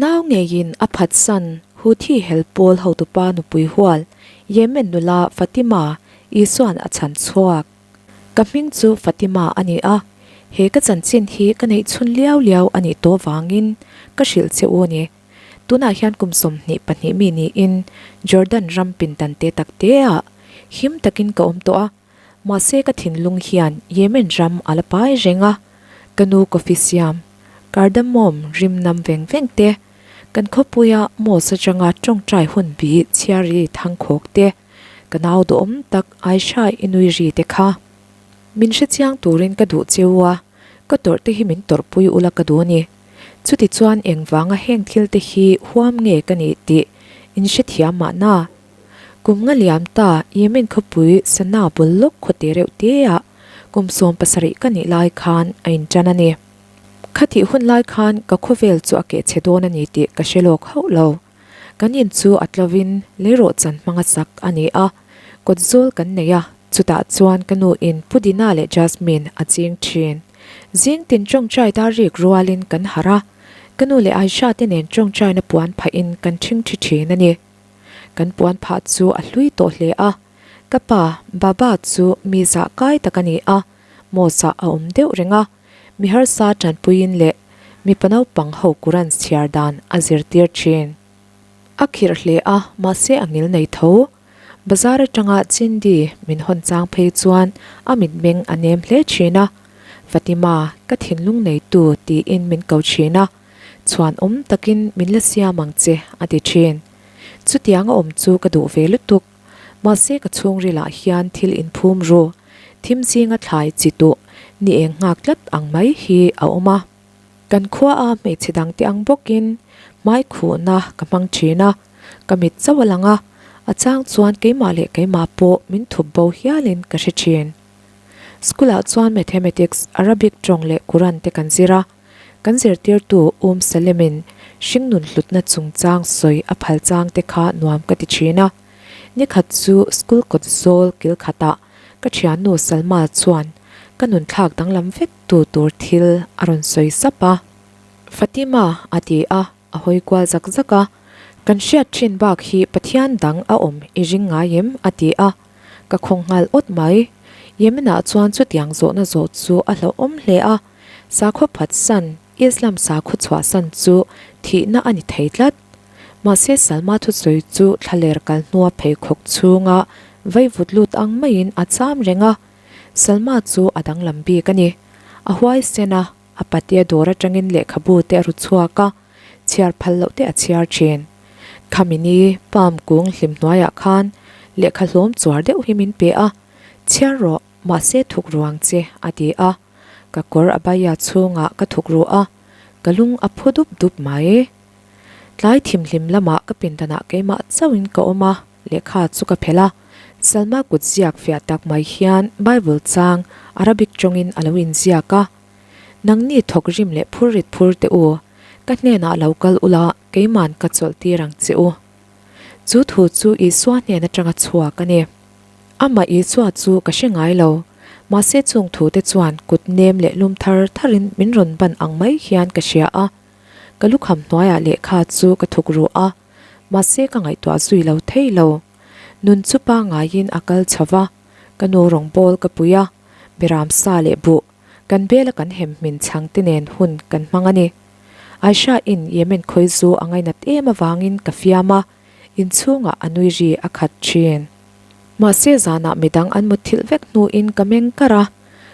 nau ngeiin a phatsan Houthi hel pawl hotupa nupui hual Yemen nula Fatima Isua'n a chhan chhuak. Ka hming chu Fatima a ni a, he ka chanchin hi ka neih chhun liau liau a nih tawh vangin ka hrilh che u a ni. Tunah hian kum 22 mi niin Jordan ram pindan te tak teah him takin ka awm tawh a, Mahse ka thinlung hian Yemen ram a la pai reng a, ka nu coffee siam, cardamom rim nam veng veng te, kan khawpuia mosque atanga tawngtai hun bi chhiar ri thangkhawk te, ka nau duhawm tak Aisha i nui ri te kha. Min hrechiang turin ka duh cheu a, ka tawrh te hi min tawrhpui ula ka duh a ni. Chutichuan engvanga heng thil te hi huam nge ka nih tih in hrethiam mahna? Kum nga liam ta Yemen khawpui Sanaa bul lawk khawte reuh te ah kum 17 ka nih lai khan a intan a ni. Khatih hun lai khan ka khawvel chu a keh chhe dawn a ni tih ka hre lawk hauh lo. Kan in chu a tlovin leirawhchan hmanga sak a ni a, kawt zawl kan nei a, chutah chuan ka nu in Pudina leh Jasmine a ching thin. Zing tin tawngtai dar rik rualin kan harh a, ka nu leh Aisha te nen tawngtaina puan phahin kan ṭhingṭhi thin a ni. Kan puan phah chu a hlui tawh hle a, ka pa Baba chu mi zah kai tak a ni a, Mos ah a awm deuh reng a, mi harsa tanpuiin leh mipa naupang ho Quran chhiar dan a zirtir thin. A khirh hle a, mahse a ngil nei tho. Bazar atanga Chindi min hawn chang phei chuan a mitmeng a nem hle thin a, Fatima, ka thinlung neitu tiin min ko thin a. Chhuan awm takin min la siam ang che, a ti thin. Chutiang a awm chu ka duh ve lutuk. Mahse ka chhungrilah hian thil inphum ru, thim zinga thlai chi tuh ni eng nghak tlat ang mai hi a awm a. Kan khua a hmeichhe dangte ang bawkin hmai khuhna ka hmang thin a, ka mit chauh a lang a, a chang chuan keimah leh keimah pawh min thup bo hialin ka hre thin. School-ah chuan Mathematics, Arabic tawng leh Quran te kan zir a. Kan zirtirtu Um Salemin hringnun hlutna chungchang sawi a phal chang te kha nuam ka ti thin a. Nikhat chu school kawt zawl kil khatah ka thiannu Salma chuan ka nun thlak danglam vek tu tur thil a rawn sawi sap a. Fatima a ti a, a hawi kual zak zak a. Kan hriat thin bak hi Pathian dang a awm i ring ngai em? a ti a. Ka khawng nghal awt mai. Yemen-ah chuan chutiang zawhna zawh chu a hlauhawm hle a. Sakhaw phatsan, Islam sakhaw chhuahsan chu thihna a ni thei tlat. Mahse Salma thusawi chu thlaler kal hnua pheikhawk chhunga vaivut lut ang maiin a cham reng a. Salma chu a danglam bik a ni. A huaisen a, a patea dawr atangin lehkhabu te a ru chhuak a, chhiar phal loh te a chhiar thin. Khamini palm kung hlim hnuaiah khan lehkha hlawm chuar deuh hi min pe a, chhiar rawh. Mahse thuk ruang che, a ti a. Ka kawr a baia chhungah ka thuk ruh a, ka lung a phu dup dup mai. Tlai thimhlim lamah ka pindanah keimah chauhin ka awm a, lehkha chu ka phelh a. Salma kut ziak fiah tak mai hian Bible chang Arabic tawngin a lo inziak a. Nangni thawk rim leh phur rit phur teh u, ka hnenah lo kal ula keiman ka chawlh tir ang che u. Chu thu chu Isua hnen atanga chhuak a ni. Amah Isua chu ka hre ngai lo. Mahse chung thute chuan kut nem leh lum thar tharin min rawn ban ang mai hian ka hria a. Ka lukham hnuaiah lehkha chu ka thuk ruh a, mahse ka ngaihtuah zui lo thei lo. Nun chu pangaiin a kal chho va, ka nu rawngbawl ka pui a, Beram sa leh buh, kan bela kan hem hmin chhang te nen hun kan hmang a ni. Aisha in Yemen khawi zu a ngainat em avangin ka fiam a, inchhungah a nui ri a khat thin. Mahse zanah midang an mutthilh vek hnuin ka meng kar a,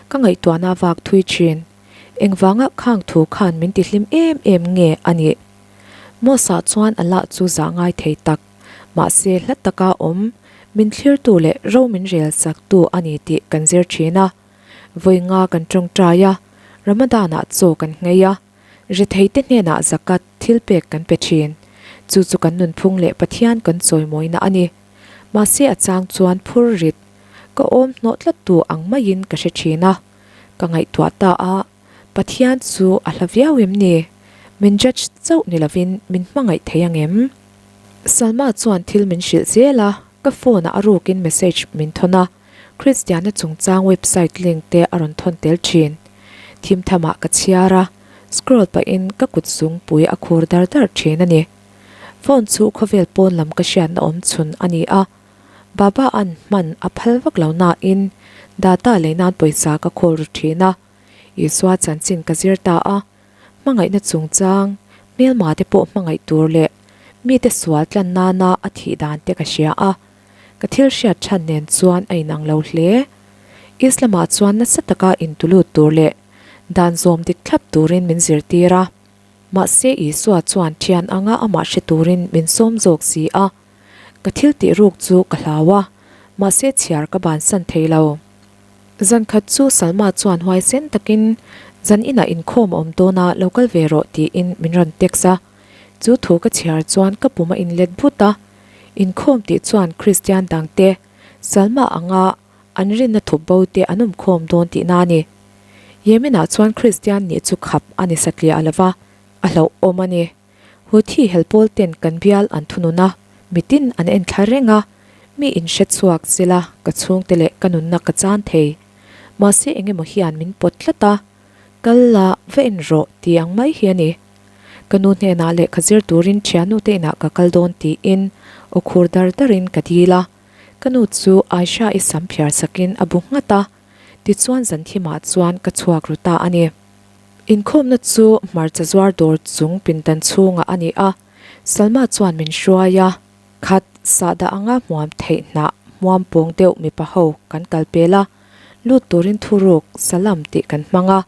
ka ngaihtuahna vak thui thin. Engvanga khang thu khan min tihlim em em nge a nih? Mosa chuan a lah chu zah ngai thei tak, mahse hla taka awm, min thlirtu leh ro min rel chaktu a ni tih kan zir thin a. Vawi nga kan tawngtai a, Ramadan-ah chaw kan nghei a, Retheite hnenah zakat thil pek kan pe thin. Chu chu kan nunphung leh Pathian kan chawimawina a ni. Mahse a chang chuan phur rit, ka awm hnawh tlattu ang maiin ka hre thin a. Ka ngaihtuah ta a, Pathian chu a hla viau em ni? Min judge chauh ni lovin min hmangaih thei ang em? Salma chuan thil min hrilh zel a, ka phone-ah a rukin message min thawn a. Kristianna chungchang website link te a rawn thawn tel thin. Thimthamah ka chhiar a, Scroll pahin ka kut zungpui a khur dar dar thin a ni. Phone chu khawvel pawn lam ka hriatna awm chhun a ni a. Baba an hman a phal vak lo nain data lei nan pawisa ka khawl ru thin a. Isua chanchin ka zir ta a. Hmangaihna chungchang, hmelma te pawh hmangaih tur leh mite sual tlan nana a thih dan te ka hria a. Ka thil hriat than nen chuan a inang lo hle. Islam-ah chuan nasa taka intulut tur leh dan zawm dik thlap turin min zirtir a. Mahse Isua chuan thian anga amah hre turin min sawm zawk si a. Ka thil tih ruk chu ka hlau a, mahse chhiar ka bansan thei lo. Zan khat chu Salma chuan huaisen takin zan inah inkhawm a awm dawn a, lo kal ve rawh tiin min rawn text a. Chu thu ka chhiar chuan ka pum a inlet but a. Inkhawm tih chuan Kristian dangte Salma anga an rinna thup bo te an awmkhawm dawn tihna a ni. Yemen-ah chuan Kristian nih chu khap a ni satliah lo va, a hlauhawm a ni. Houthi helpawl ten kan bial an thunun a, mitin an enthla reng a, mi inhre chhuak zela ka chhungte leh ka nunna ka chan thei. Mahse engemaw hian min pawt tlat a, kal la va en rawh tih ang mai hi a ni. Ka nu hnenah lehkha zir turin thiannu te inah ka kal dawn tiin aw khur dar darin ka dil a. Ka nu chu Aisha-i sam phiar sakin a bu nghat a, tichuan zanthimah chuan ka chhuak ru ta a ni. Inkhawmna chu hmarcha zuar dawr chung pindan chhungah a ni a, Salma chuan min hruai a, khat sahdah anga hmuam theih hnah hmuam pawng deuh mipa ho kan kal pel a, lut turin thuruk salam tih kan hmang a,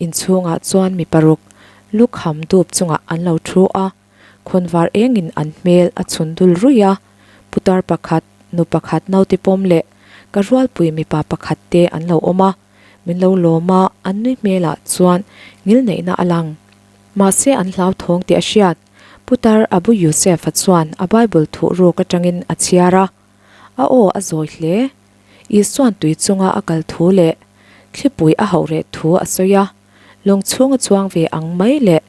inchhungah chuan mi paruk lukham dup chungah an lo thu a. Khawnvar engin an hmel a chhun dul ruih a, putar pakhat, nu pakhat naute pawm leh ka rualpui mipa pakhat te an lo awm a, min lo lawm a, an nui hmelah chuan ngilneihna a lang. Mahse an hlauthawng tih a hriat, putar Abu Yusef-a chuan a Bible thuh ruk atangin a chhiar a, a aw a zawi hle. Isua'n tui chunga a kal thu leh thlipui a hauh reh thu a sawi a. Lawng chhunga chuang ve ang mai leh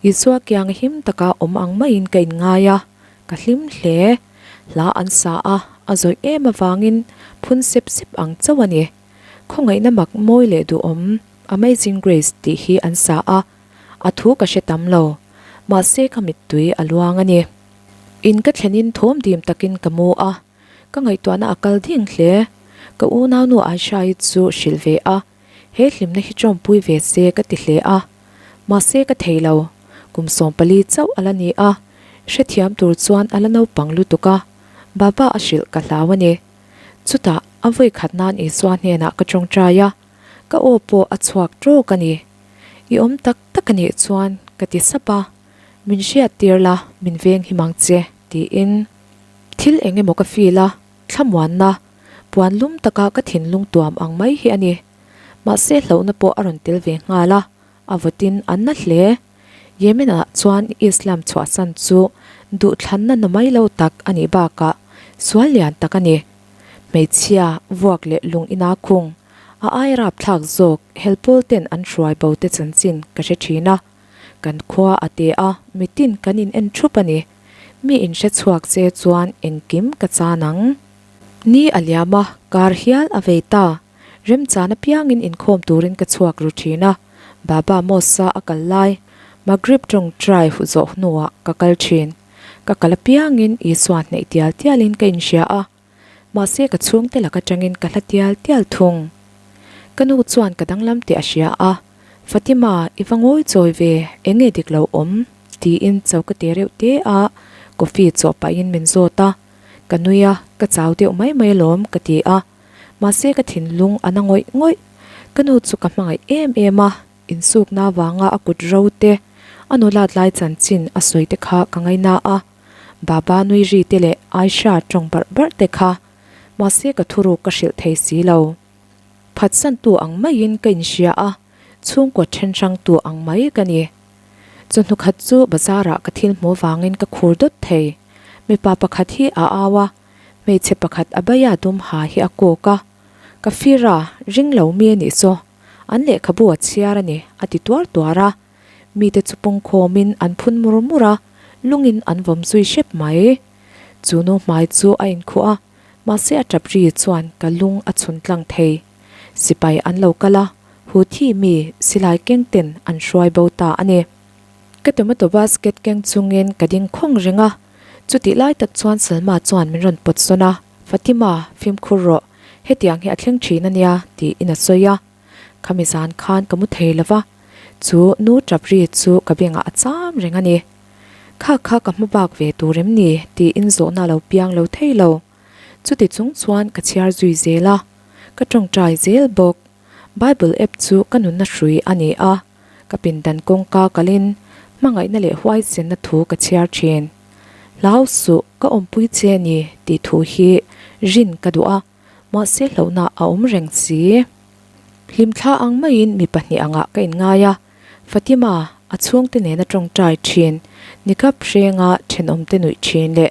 Isua kianga him taka awm ang maiin ka inngai a, ka hlim hle. Hla an sa a, a zawih em avangin phun sep sep ang chauh a ni. Khawngaihna mak mawi leh duhawm, Amazing Grace tih hi an sa a, a thu ka hre tam lo. Mahse ka mittui a luang a ni. In ka thlenin thawm dim takin ka mu a, ka ngaihtuahna a kal ding hle. Ka unaunu Aisha-i chu hrilh ve a. He hlimna hi tawmpui ve se ka ti hle a, mahse ka thei lo, kum 14 chauh a la ni a, hrethiam tur chuan a la naupang lutuk a, Baba a hrilh ka hlau a ni. Chutah a vawi khat nan Isua hnenah ka tawngtai a, ka aw pawh a chhuak tawk a ni. I awm tak tak a nih chuan ka ti sap a, min hriat tir la, min veng him ang che, tiin thil eng emaw ka feel a, thlamuanna, Puan lum taka ka thinlung tuam ang mai hi a ni. Mahse hlauhna pawh a rawn tel ve nghal a, a vawtin an na hle. Yemen-ah chuan Islam chhuahsan chu duhthlanna na mai lo tak a nih bakah sual lian tak a ni. Hmeichhia, vuak leh lung ina khung, a ai rapthlak zawk helpawl ten an hruai bo te chanchin ka hre thin a. Kan khua a te a, mitin kan in en thup a ni. Mi in hre chhuak che chuan engkim ka chan ang. Ni a liam a, kar hial a vei ta. Remchan apiangin inkhawm turin ka chhuak ru thin a, Baba Mosque-a a kal lai, Maghrib tawngtai huh zawh hnuah ka kal thin. Ka kal apiangin Isua hneih tial tialin ka inhria a, mahse ka chhungte lak atangin ka hla tial tial thung. Ka nu chuan ka danglam tih a hria a, Fatima, i va ngawi chawi ve, eng nge dik lo awm? tiin choka te reuh te a coffee chawh pahin min zawt a. Ka nui a, ka chau deuh mai mai alawm ka ti a. Mahse ka thinlung a na ngawih ngawih. Ka nu chu ka hmangaih em em a, insukna avanga a kut ro te, a nulat lai chanchin a sawi te kha ka ngaina a. Baba nui ri te leh Aisha tawng barh barh te kha. Mahse ka thuruk ka hrilh thei si lo. Phatsantu ang maiin ka inhria a, chhungkaw then hrangtu ang mai ka ni. Chawhnu khat chu bazar ah ka thil hmuh vangin ka khur dawt thei. Mipa pakhat hi a au a, hmeichhe pakhat a baia dum ha hi a kawk a. Ka fir a, ring lo mi a nih saw, an lehkhabu a chhiar a ni, a ti tuar tuar a. Mite chu pungkhawmin an phun mur mur a, lungin an vawm zui hrep mai. Chu nu hmai chu a inkhuh a, mahse a tap ri chuan ka lung a chhun tlang thei. Sipai an lo kal a. Houthi mi silai keng ten an hruai bo ta a ni. Ka tomato basket keng chungin ka ding khawng reng a, chutih lai tak chuan Salma chuan min rawn pawt sawn a, Fatima, fimkhur rawh, hetiang hi a thleng thin a nia, tiin a sawi a. Khami zan khan ka mu thei lo va, chu nu tap ri chu ka bengah a cham reng a ni. Kha kha ka hma bak ve tur em ni? tiin zawhna lo piang lo thei lo. Chuti chung chuan ka chhiar zui zel a, ka tawngtai zel bawk. Bible app chu ka nunna hrui a ni a, ka pindan kawngka kalin hmangaihna leh huaisenna thu ka chhiar thin. Hlau suh, ka awmpui che ni tih thu hi rin ka duh a. Mahse hlauhna a awm reng si. Hlimthla ang maiin mi pahnih angah ka inngai a, Fatima, a chhungte nena tawngtai thin, nikap hrenga thenawmte nuih thin leh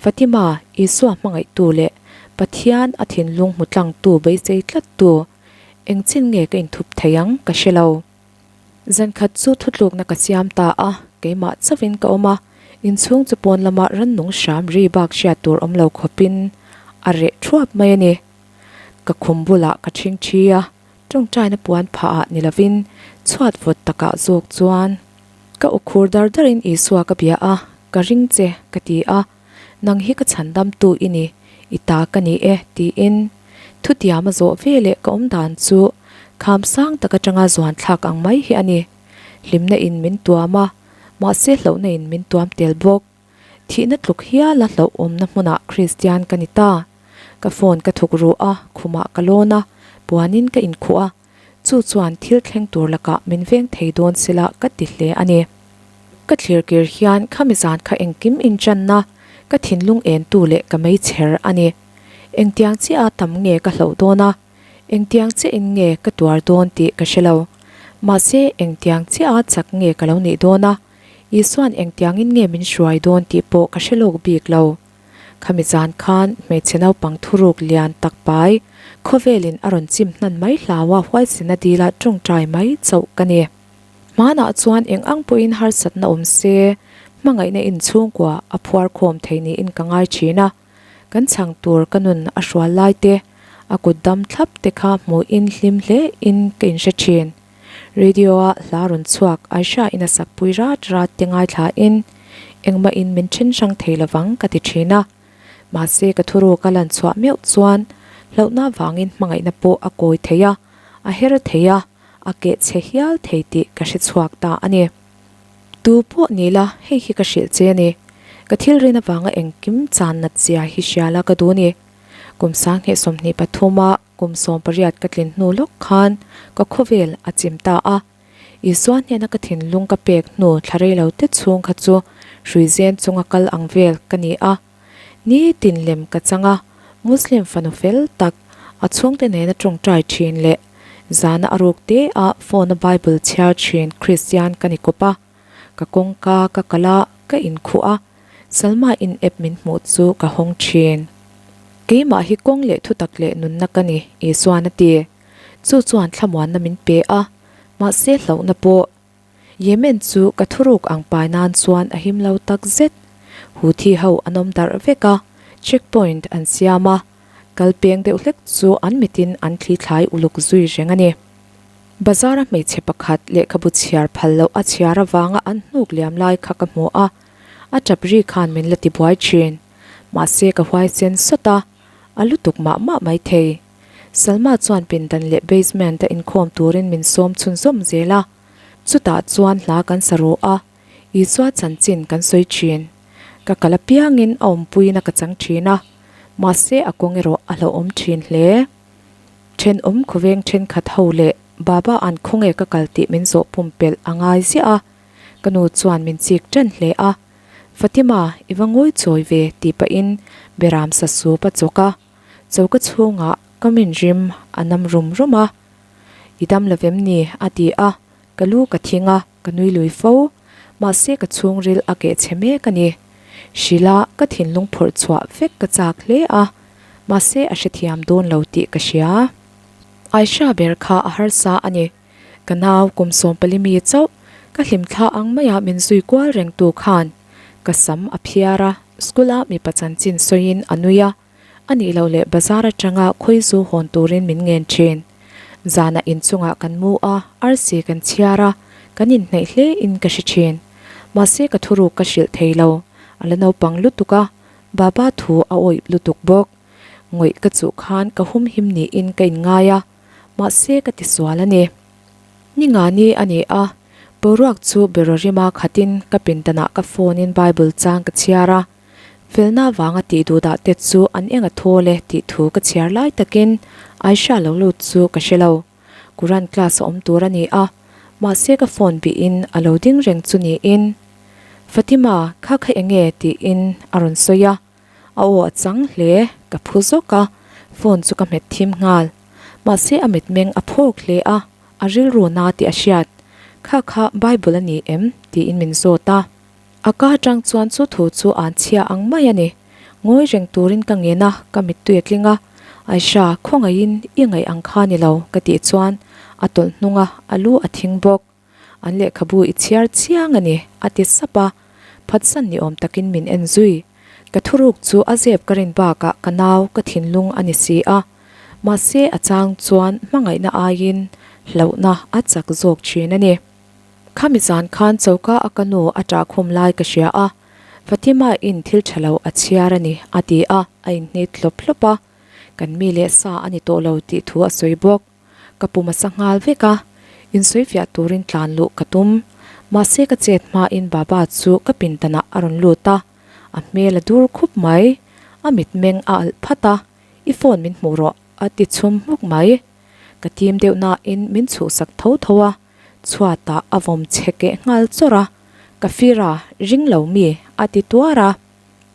Fatima, Isua hmangaihtu leh Pathian a thinlung hmu tlangtu beisei tlattu, engchin nge ka inthup thei ang ka hre lo. Zankhat chu thutlukna ka siam ta a, keimah chauhin ka awm a, inchhung chu pawn lama rannung hram ri bak hriat tur awm lo khawpin a reh thuap mai a ni. Ka khum bulah ka ṭhing ṭhi a, ṭawngṭaina puan phah ah ni lovin chhuat vawt takah zawk chuan ka ukhur dar darin Isua ka bia a, ka ring che ka ti a. Nang hi ka chhandamtu i ni, i ta ka ni e, tiin thutiam a zawh ve leh ka awm dan chu kham sang tak atanga zuan thlak ang mai hi a ni. Hlimna in min tuam a, mahse hlauhna in min tuam tel bawk. Thihna tluk hiala hlauhawmna hmunah Kristian ka ni ta. Ka phone ka thuk ruh a, khumah ka lawn a, puanin ka inkhuh a, Chu chuan thil thleng tur lakah min veng thei dawn sela ka ti hle a ni. Ka thlir kir hian khami zan kha engkim inchanna, ka thinlung entu leh ka meichher a ni. Engtiang chiah a tam nge ka hloh dawn a, engtiang chiahin nge ka tuar dawn tih ka hre lo. Mahse engtiang chiah a chak nge ka lo nih dawn a, Isua'n engtiangin nge min hruai dawn tih pawh ka hre lawk bik lo. Khami zan khan hmeichhe naupang thuruk lian tak pai khawvelin a rawn chim hnan mai hlaua huaisena dila tawngtai mai chauh ka ni. Hmanah chuan eng ang pawhin harsatna awm se, hmangaihna inchhungkua a phuar khawm thei niin ka ngai thin a. Kan chhang tur ka nun a hrual lai te, a kut dam thlap te kha hmuhin hlim hle in ka inhre thin. Radio a hla rawn chhuak Aisha in a sak pui rat rat te ngaithla in engmah in min then hrang thei lovang ka ti thin a. Mahse ka thuruk a lan chhuah meuh chuan hlauhna vangin hmangaihna pawh a kawi thei a, a her thei a, a keh chhe hial thei tih ka hre chhuak ta a ni. Tu pawh ni la hei hi ka hrilh che a ni. Ka thil rin avanga engkim chan nat zia hi hria la ka duh a ni. Kum 2023 a Kum 18 ka tlin hnu lawk khan ka khawvel a chim ta a. Isua hnena ka thinlung ka pek hnu thla rei lo te chhung kha chu hruizen chunga kal ang vel ka ni a. Nitin lem ka chang a, Muslim fanu fel tak, a chhungte nena tawngtai thin leh zana a ruk te a phone a Bible chhiar thin Kristian ka ni kawp a. Ka kawngka ka kal a, ka inkhuh a. Salma in app min hmuh chu ka hawng thin. Keimah hi kawng leh thutak leh nunna ka ni, Isuan a ti. Chu chuan thlamuanna min pe a, mahse hlauhna pawh. Yemen chu ka thuruk ang pai nan chuan a him lo tak zet. Houthi ho an awm darh vek a, checkpoint an siam a, kal peng deuh hlek chu an mitin an thli thlai uluk zui reng a ni. Bazar a hmeichhe pakhat lehkhabu chhiar phal loh a chhiar avanga an hnuk liam lai kha ka hmu a, a tap ri khan min la tibuai thin. Mahse ka huaisen sawt a, a lutuk mah mah mai thei. Salma chuan pindan leh basement a inkhawm turin min sawm chhunzawm zel a, chutah chuan hla kan sa ru a, Isua chanchin kan sawi thin. Ka kal apiangin a awmpuiin a ka chang thin a, mahse a kawng erawh a hlauhawm thin hle. Thenawm khawveng thenkhat ho leh Baba an khawnge ka kal tih min zawh pumpelh a ngai ziah a, ka nu chuan min chik tan hle a. Fatima, i va ngawi chawi ve tih pahin Beram sa sup a chawk a, choka chhungah ka min rim a nam rum rum a. I dam lo vem ni? a ti a, ka lu ka thing a, ka nui lui fo. Mahse ka chhungril a keh chhe mek a ni. Hrilh-a ka thinlung phawrh chhuah vek ka chak hle a, mahse a hrethiam dawn lo tih ka hria. Aisha ber kha a harsa a ni. Ka nau kum 14 mi chauh ka hlimthla ang maia min zui kual reng tu khan ka sam a phiar a, school a mipa chanchin sawiin a nui a, a nih loh leh bazar atanga khawizu hawn turin min ngen thin. Zanah inchungah kan mu a, arsi kan chhiar a, kan inhnaih hle in ka hre thin. Mahse ka thuruk ka hrilh thei lo, a la naupang lutuk a, Baba thu a awih lutuk bawk. Ngawih ka chuh khan ka humhim niin ka inngai a, mahse ka tisual a ni. Ni nga ni a ni a, boruak chu beraw rima khatin ka pindanah ka phone in Bible chang ka chhiar a, felna vanga tih duhdah te chu an eng a thawl e tih thu ka chhiar lai takin Aisha lo lut chu ka hre lo. Quran class a awm tur a ni a, mahse ka phone bihin a lo ding reng chu niin Fatima kha kha enge tiin a rawn sawi a. A aw a chang hle, ka phu zawk a, phone chu ka hmet thim nghal. Mahse a mitmeng a phawk hle a, a rilru na tih a hriat. Kha kha Bible a ni em? tiin min zawt a. A ka atang chuan chu thu chu an chhia ang mai a ni. Ngawi reng turin ka ngen a, ka mittui a tling a. Aisha, khawngaihin i ngaih ang kha ni lo, ka tih chuan a tawlh hnung a, a lu a thing bawk. An lehkhabu i chhiar chiang a ni, a ti sap a. Phatsan ni awm takin min en zui. Ka thuruk chu a zep ka rin bakah ka nau, ka thinlung a ni si a. Mahse a chang chuan hmangaihna aiin hlauhna a chak zawk thin a ni. Khami zan khan choka a ka nu a ṭah khum lai ka hria a, Fatima in thil ṭha lo a chhiar a ni, a ti a, a inhnit hlawp hlawp a. Kan mi leh sa a ni tawh lo tih thu a sawi bawk. Ka pum a sa nghal vek a, insawifiah turin tlan luh ka tum. Mahse ka chet hmain Baba chu ka pindanah a rawn lut a, a hmel a dur khup mai. A mitmeng a alh phat a, I phone min hmuh rawh a ti chhum hmuk mai. Ka tim deuh nain min chhuhsak tho tho a, chhuatah a vawm chhe keh nghal chawrh a, Ka fir a, ring lo mi a ti tuar a.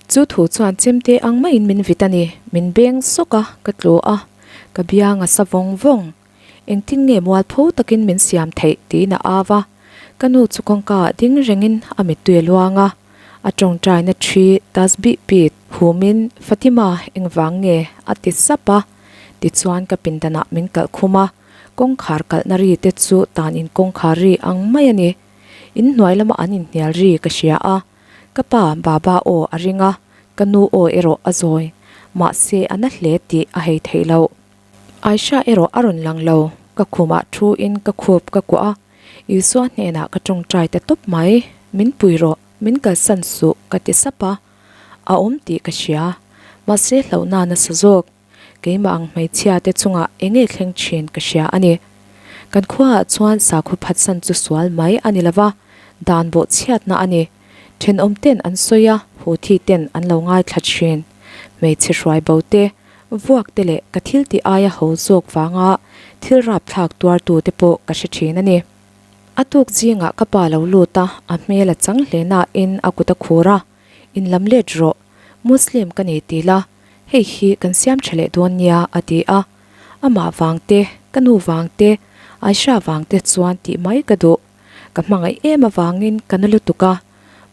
Chu thu chuan chemte ang maiin min vit a ni, min beng sawk a, ka tlu a, ka biang a sa vawng vawng. Engtin nge mualpho takin min siam theih tiin a au a, ka nu chu kawngka ah ding rengin a mittui a luang a, a tawngtaina thi tasbih pit humin Fatima engvang nge a ti sap a, tichuan ka pindanah min kalh khum a, kawngkhar kalhna ri te chu tan in kawngkhar ri ang mai a ni. Inhnuai lama an inhnial ri ka hria a. Ka pa Baba aw a ring a, ka nu aw erawh a zawi. Mahse a na hle tih a hei theih loh. Aisha erawh a rawn lang lo, ka khumah thu in ka khup ka kuah a, Isua hnenah ka tawngtai ta tawp mai, min pui rawh, min kalsan suh ka ti sap a, a awm tih ka hria, mahse hlauhna nasa zawk. Keimah ang hmeichhia te chungah eng nge thleng thin ka hria a ni. Kan khuaah chuan sakhaw phatsan chu sual mai a ni lova, dan bawh chhiatna a ni. Thenawm ten an sawi a, Houthi ten an lo ngaithla thin. Hmeichhe hruai bo te, vuak te leh ka thil tih aia ho zawk vanga thil rapthlak tuartu te pawh ka hre thin a ni. A tuk zingah ka pa lo lut a, a hmel a chang hle nain a kut a khur a, In lam let rawh, Muslim ka ni ti la, hei hi kan siam tha leh dawn nia a ti a. Amah vang te, ka nu vang te, Aisha vang te chuan tih mai ka duh. Ka hmangaih em avangin ka na lutuk a,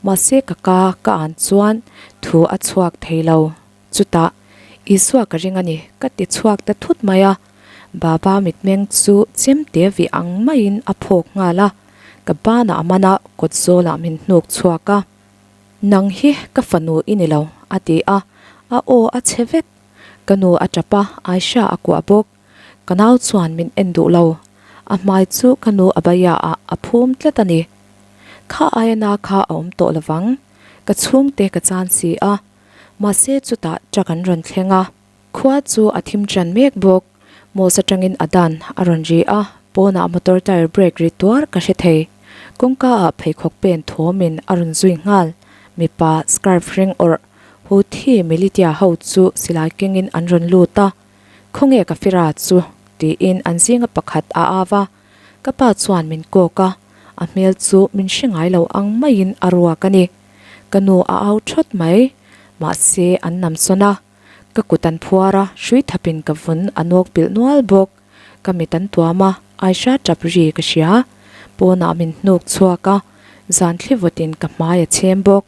mahse ka ka ka an chuan thu a chhuak thei lo. Chutah, Isua ka ring a ni ka ti chhuak ta thut mai a. Baba mitmeng chu chemte vih ang maiin a phawk nghal a, ka banah a man a, kawt zawlah min hnuk chhuak a. Nang hi ka fanu i ni lo, a ti a, a aw a chhe vek. Ka nu a tap a, Aisha a kuah bawk. Ka nau chuan min en duh lo. A hmai chu ka nu abaya ah a phum tlat a ni. Kha aia na kha a awm tawh lovang. Ka chhungte ka chan si a. Mahse chutah truck an rawn thleng a. Khua chu a thim ṭan mek bawk. Mos aṭangin a dan a rawn ri a, pawnah motor tyre brake ri tuar ka hre thei. Kawngka ah pheikhawk pen thawmin a rawn zui nghal. Mipa scarf ring awrh Houthi militia ho chu silai kengin an rawn lut a, Khawnge ka fira chu? tiin an zinga pakhat a au a. Ka pa chuan min kawk a, a hmel chu min hre ngai lo ang maiin a ruak a ni. Ka nu a au ṭhawt mai. Mahse an namsawn a. Ka kut an phuar a, hrui thapin ka vun a nawk pilh nual bawk. Ka mit an tuam a, Aisha tap ri ka hria. Pawnah min hnuk chhuak a, zan thli vawtin ka hmai a chhem bawk.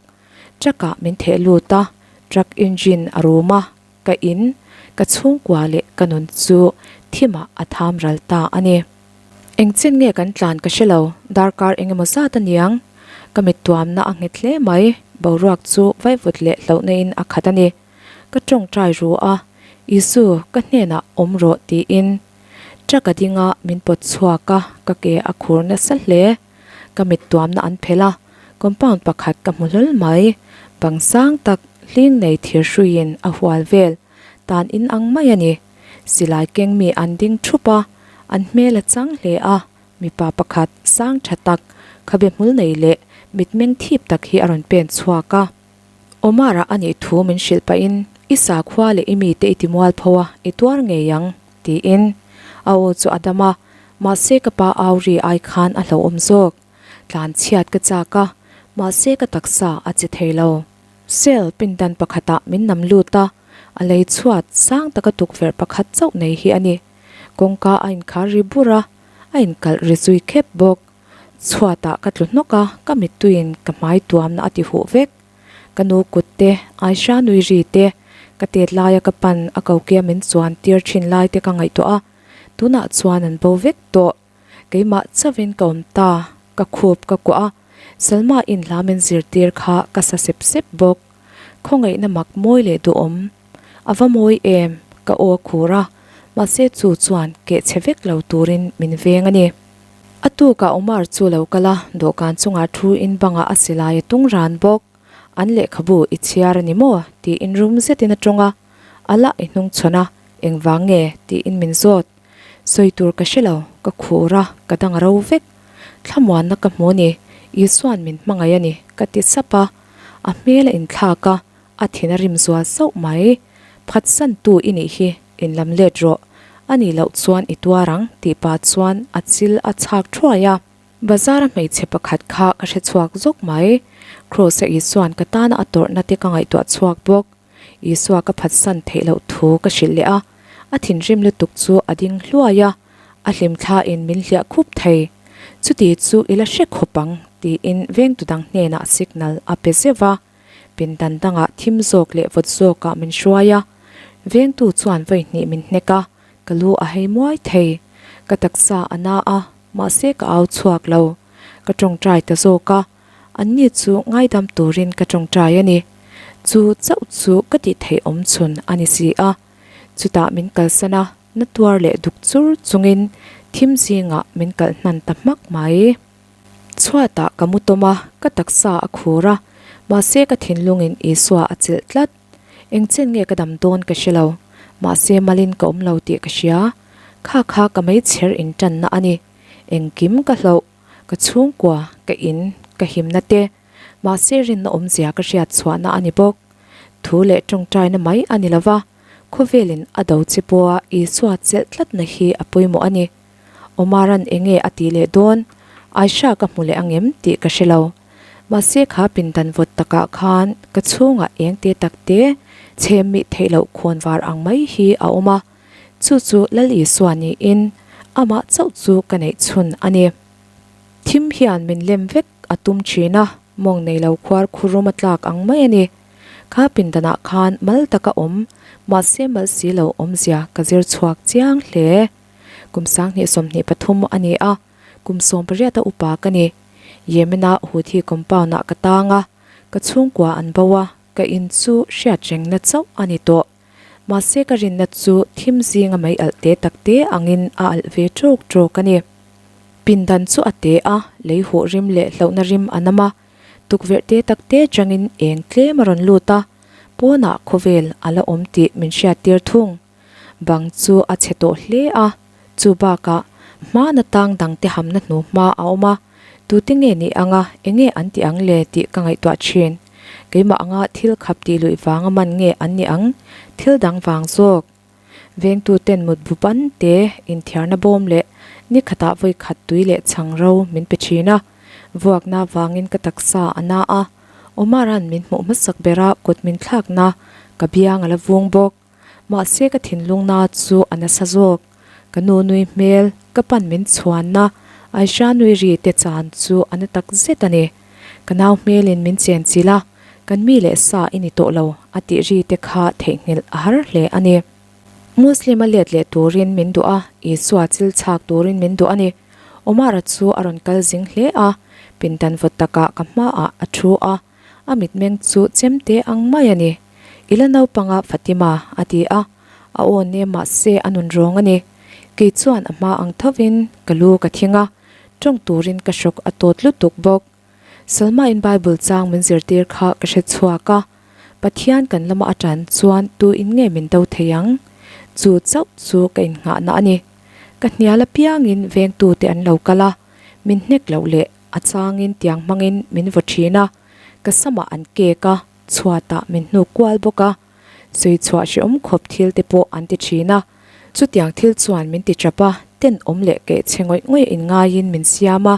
Truck ah min theh lut a, truck engine a rum a, ka in, ka chhungkua leh ka nun chu thimah a tham ral ta a ni. Engchen nge kan tlan ka hre lo, darkar engemaw zat a niang. Ka mit tuamna a nghet hle mai, boruak chu vaivut leh hlauhna in a khat a ni. Ka tawngtai ru a, Isu, ka hnenah awm rawh tiin. Truck a ding a, min pawt chhuak a, ka ke a khur nasa hle. Ka mit tuamna an phelh a, compound pakhat ka hmu hlawl mai. Bang sang tak, hling nei thir hruiin a hual vel. Tan in ang mai a ni. Silai keng mi an ding thup a, an hmel a chang hle a, mipa pakhat sang tha tak, khabe hmul nei leh mitmeng thip tak hi a rawn pen chhuak a. Omar-a a nih thu min hrilh pahin, I sakhua leh i mite i ti mualpho a, i tuar ngei ang, tiin a aw chu a dam a, mahse ka pa au ri ai khan a hlauhawm zawk. Tlan chhiat ka chak a, mahse ka taksa a che thei lo. Cell pindan pakhatah min nam lut a, a lei chhuat sang taka tukverh pakhat chauh nei hi a ni. Kawngka a inkhar ri bur a, a inkalh ri zui khep bawk. Chhuatah ka tlu hnawk a, ka mittuiin ka hmai tuamna a ti huh vek. Ka nu kut te, Aisha nui ri te, ka tet laia ka pan a kokia min chuan tir thin lai te ka ngaihtuah a, tunah chuan an bo vek tawh. Keimah chauhin ka awm ta, ka khup ka kuah a, Salma in hla min zirtir kha ka sa sep sep bawk. Khawngaihna mak mawi leh duhawm. A va mawi em? Ka aw a khur a, mahse chu chuan keh chhe vek lo turin min veng a ni. A tukah Omar chu lo kal a, dawhkan chungah thu in bangah a silai a tung ran bawk. An lehkhabu i chhiar a ni maw? tiin rum zetin a tawng a, a lah i hnung chhawn a, engvang nge? tiin min zawt. Sawi tur ka hre lo, ka khur a, ka dang a ro vek. Thlamuanna ka hmu a ni, Isua'n min hmangaih a ni, ka ti sap a. A hmel a inthlak a, a thin a rim zual sauh mai. Phatsantu i nih hi, inlam let rawh. A nih loh chuan i tuar ang, tih pah chuan a chil a chhak thuai a. Bazar a hmeichhe pakhat kha ka hre chhuak zawk mai. Kraws-a Isua'n ka tana a tawrhna te ka ngaihtuah chhuak bawk. Isua ka phatsan theih loh thu ka hrilh leh a, a thinrim lutuk chu a ding hluai a, a hlimthlain min hliah khup thei. Chuti chu i la hre khawp ang, tiin vengtu dang hnenah signal a pe zeuh a. Pindan dangah thim zawk leh vawt zawkah min hruai a, vengtu chuan vawi hnih min hnek a, ka lu a hei muai thei. Ka taksa a na a, mahse ka au chhuak lo. Ka tawngtai ta zawk a. Anni chu ngaidam turin ka tawngtai a ni. Chu chauh chu ka tih theih awm chhun a ni si a. Chutah min kalsan a, na tuar leh duk chur chungin thim zingah min kalh hnan ta hmak mai. Chhuatah ka mu tawm a, ka taksa a khur a, mahse ka thinlungin Isua a chilh tlat. Engchen nge ka dam dawn ka hre lo, mahse malin ka awm lo tih ka hria. Kha kha ka meichher intanna a ni. Engkim ka hlauh. Ka chhungkua, ka in, ka himna te, mahse rinna awmzia ka hriat chhuahna a ni bawk. Thu leh tawngtaina mai a ni lova, khawvelin a do che pawha Isua chelh tlatna hi a pawimawh a ni. Omaran enge a tih leh dawn? Aisha ka hmu leh angem tih ka hre lo. Mahse kha pindan vawt takah khan ka chhungah eng te tak te chhem mih theih loh khawnvar ang mai hi a awm a. Chu chu Lal Isua niin amah chauh chu ka neih chhun a ni. Thim hian min lem vek a tum thin a, mawng nei lo khuar khurum a tlak ang mai a ni. Kha pindanah khan mal taka awm, mahse mal si lo awmzia ka zir chhuak chiang hle. Kum sanghnih 23 a ni a, kum 18 a upa ka ni. Yemen-a Houthi compound-ah ka tang a, ka chhungkua an bo a, ka in chu hriatrengna chauh a ni tawh. Mahse ka rinna chu thim zinga mai alh te tak te angin a alh ve ṭawk ṭawk a ni. Pindan chu a te a, lei huh rim leh hlauhna rim a nam a, tukverh te tak te changin eng tlem a rawn lut a, pawnah khawvel a la awm tih min hriattir thung. Bang chu a chhe tawh hle a, chu bakah hmana tang dangte hamna hnu hma a awm a, tute nge nih anga enge an tih ang le tih ka ngaihtuah thin. Keimah anga thil khap tih luih vanga man nge an nih ang? Thil dang vang zawk. Vengtuten mutbu ban te, inthiarna bawm leh ni khatah vawi khat tui leh chhang ro min pe thin a. Vuakna vangin ka taksa a na a, Omar-a'n min hmuh hmasak bera kut min thlakna ka biang a la vung bawk. Mahse ka thinlungna chu a nasa zawk. Ka nu nui hmel, ka pan min chhuanna, Aisha nui ri te chan chu a na tak zet a ni. Ka nau hmelin min chen chilh a, kan mi leh sa i ni tawh lo a tih ri te kha theihnghilh a har hle a ni. Muslim a let leh turin min duh a, Isua chil chhak turin min duh a ni. Omar-a chu a rawn kal zing hle a, pindan vawt takah ka hmaah a thu a. A mitmeng chu chemte ang mai a ni. I la naupanga Fatima, a ti a. A aw ne mahse a nun rawng a ni. Kei chuan a hma ang thovin ka lu ka thing a, tawng turin ka hrawk a tawt lutuk bawk. Salma-in Bible chang min zirtir kha ka hre chhuak a, Pathian kan lama a tan chuan tu in nge min do thei ang? Chu chauh chu ka innghahna a ni. Ka hnial apiangin vengtute an lo kal a, min hnek loh leh a changin tiang hmangin min vaw thin a, ka samah an kek a, chhuatah min hnuk kual bawk a, sawi chhuah hrehawm khawp thil te pawh an ti thin a. Chutiang thil chuan min ti tap a, tenawm leh keh chhe ngawih ngawih inngaiin min siam a,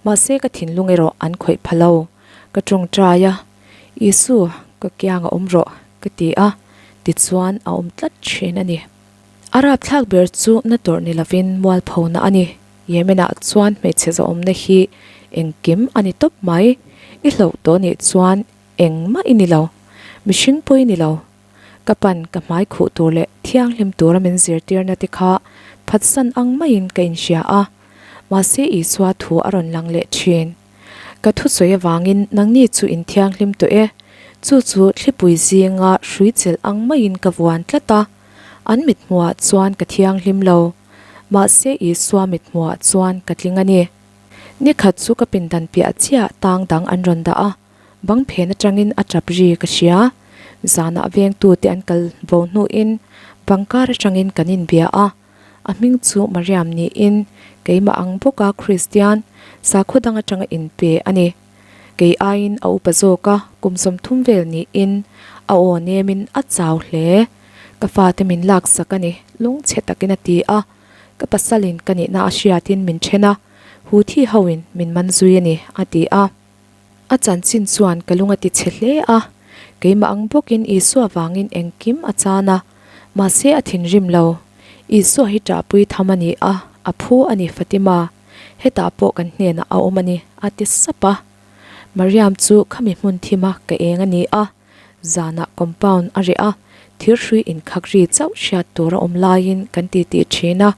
mahse ka thinlung erawh an khawih pha lo. Ka tawngtai a, Isu, ka kianga awm rawh, ka ti a, tichuan a awm tlat thin a ni. A rapthlak ber chu na tawrh ni lovin mualphona a ni. Yemen-ah chuan hmeichhe zawhawmna hi engkim a ni tawp mai. I hlauh tawh nih chuan engmah i ni lo, mihring pawh i ni lo. Ka pan ka hmai khuh tur leh thianghlim tura min zirtirna te kha phatsan ang maiin ka inhria a, mahse Isua thu a rawn lang leh thin. Ka thusawi avangin nangni chu in thianghlim tawh e, chu chu thlipui zinga hrui chelh ang maiin ka vuan tlat a, an mithmuhah chuan ka thianghlim lo, mahse Isua mithmuhah chuan ka tling a ni. Nikhat chu ka pindan piah chiah tang dang an rawn dah a, bang phen atangin a tap ri ka hria. Zanah vengtute an kal bo hnuin bang kar atangin kan inbia a. A hming chu Mariam niin keimah ang bawka Kristian, sakhaw dang atanga inpe a ni. Kei aiin a upa zawk a, kum 30 vel niin a aw nemin a chau hle. Ka fate min laksak a ni, lungchhe takin a ti a. Ka pasalin ka nihna a hriatin min then a, Houthi hoin min man zui a ni, a ti a. A chanchin chuan ka lung a ti chhe hle a, keimah ang bawkin Isua vangin engkim a chan a, mahse a thinrim lo. Isua hi ṭahpui tham a ni a, a phu a ni Fatima, hetah pawh kan hnenah a awm a ni, a ti sap a. Mariam chu khami hmun thima ka eng a ni a, zanah compound a reh a, thirhrui inkhak ri chauh hriat tur a awm laiin kan titi ṭhin a,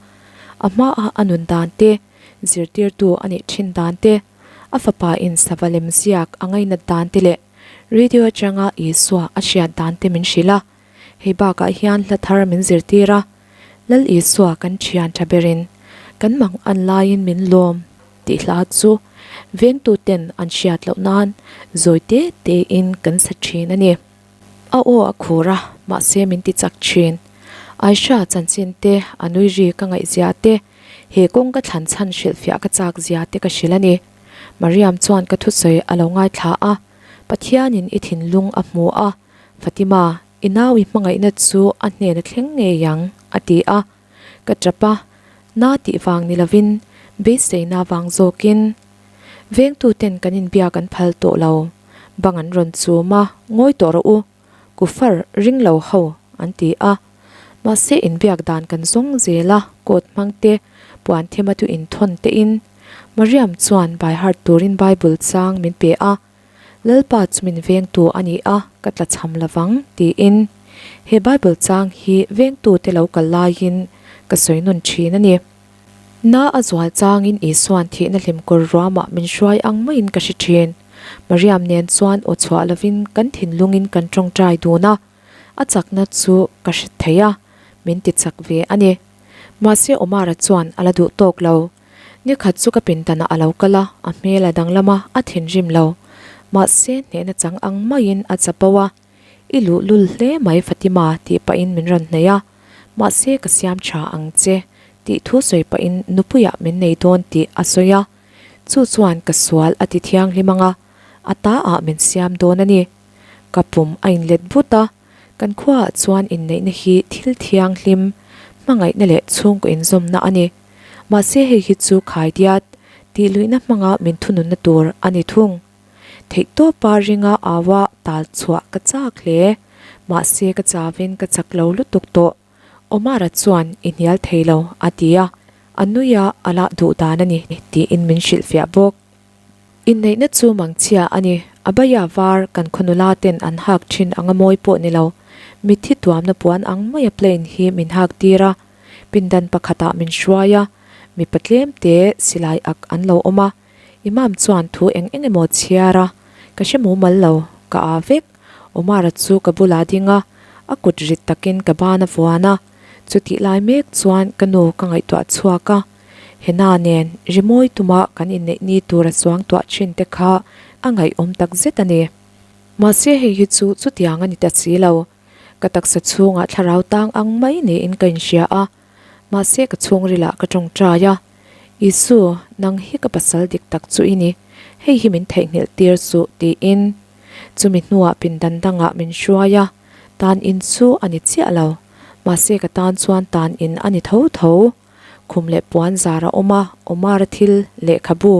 a hmaah a nun dan te, zirtirtu a nih ṭhin dan te, A fapa in sava lem ziak a ngainat dan te leh radio atanga Isua a hriat dan te min hrilh a. Hei bakah hian hla thar min zirtir a, Lal Isua kan thian tha berin kan mang an laiin min lawm tih hla chu vengtu ten an hriat loh nan zawi te te in kan sa thin a ni. A aw a khur a, mahse min ti chak thin. Aisha chanchin te, a nui ri ka ngaihzia te, He kawng ka thlan chhan hrilhfiah ka chak zia te ka hrilh a ni. Mariam chuan ka thusawi a lo ngaithla a, Pathianin i thinlung a hmu a, Fatima, i nau i hmangaihna chu a hnen a thleng ngei ang, a ti a. Ka tap a, na tih vang ni lovin, beiseina vang zawkin. Vengtuten kan inbiak an phal tawh lo. Bang an rawn chum a, ngawi tawh rawh u. Kufar ring lo ho an ti a, mahse inbiak dan kan zawng zel a, coat hmang te, puan thema tu inthawn te in. Mariam chuan by heart turin Bible chang min pe a, Lalpa chu min vengtu a ni a, ka tlachham lovang tiin. He Bible chang hi vengtu te lo kal laiin ka sawi nawn thin a ni. Na a zual changin Isua'n thihna hlimkawr ruamah min hruai ang maiin ka hre thin. Mariam nen chuan aw chhuah lovin kan thinlungin kan tawngtai dun a, a chakna chu ka hre thei a, min ti chak ve a ni. Mahse Omar-a chuan a la duh tawk lo. Nikhat chu ka pindanah a lo kal a, a hmel a danglam a, a thinrim lo. Mahse hnehna chang ang maiin a chapo a. I luhlul hle mai Fatima tih pahin min rawn hnaih a, mahse ka siam tha ang che tih thu sawi pahin nupuiah min nei dawn tih a sawi a, chu chuan ka sual a ti thianghlim ang a, a ta ah min siam dawn a ni. Ka pum a inlet but a, kan khuaah chuan inneihna hi thil thianghlim, hmangaihna leh chhungkaw inzawmna a ni. Mahse hei hi chu khaidiat tih luihna hmanga min thununna tur a ni thung. Theihtawpa ringa aua tal chhuah ka chak hle. Mahse ka chavin ka chak lo lutuk tawh. Omar-a chuan i hnial thei lo a ti a, a nui a a lah duh dan a ni tiin min hrilhfiah bawk. Inneihna chu mangchhia a ni. A baia var kan khaw nula ten an hak thin anga mawi pawh ni lo. Mitthi tuamna puan ang maia plane hi min hak tir a, pindan pakhatah min hruai a, mipa tlem te silai ak an lo awm a. Imam chuan thu eng eng emaw chhiar a, ka hre mumal lo, ka aa vek. Omar-a chu ka bulah ding a, a kut rit takin ka ban a vuan a. Chutih lai mek chuan ka nu ka ngaihtuah chhuak a, Hena nen rimawi tuma kan inneih ni tura suangtuah thin te kha a ngaihawm tak zet a ni. Mahse hei hi chu chutiang a ni ta si lo. Ka taksa chhungah thlarau tang ang mai niin ka inhria a, mahse ka chhungrilah ka tawngtai a, Isu, nang hi ka pasal dik tak chu i ni, hei hi min theihnghilh tir suh tiin chumi hnuah pindan dangah min hruai a, tan in chu a ni chiah lo, mahse ka tan chuan tan in a ni tho tho. Khum leh puan zar a awm a, Omar-a thil, lehkhabu,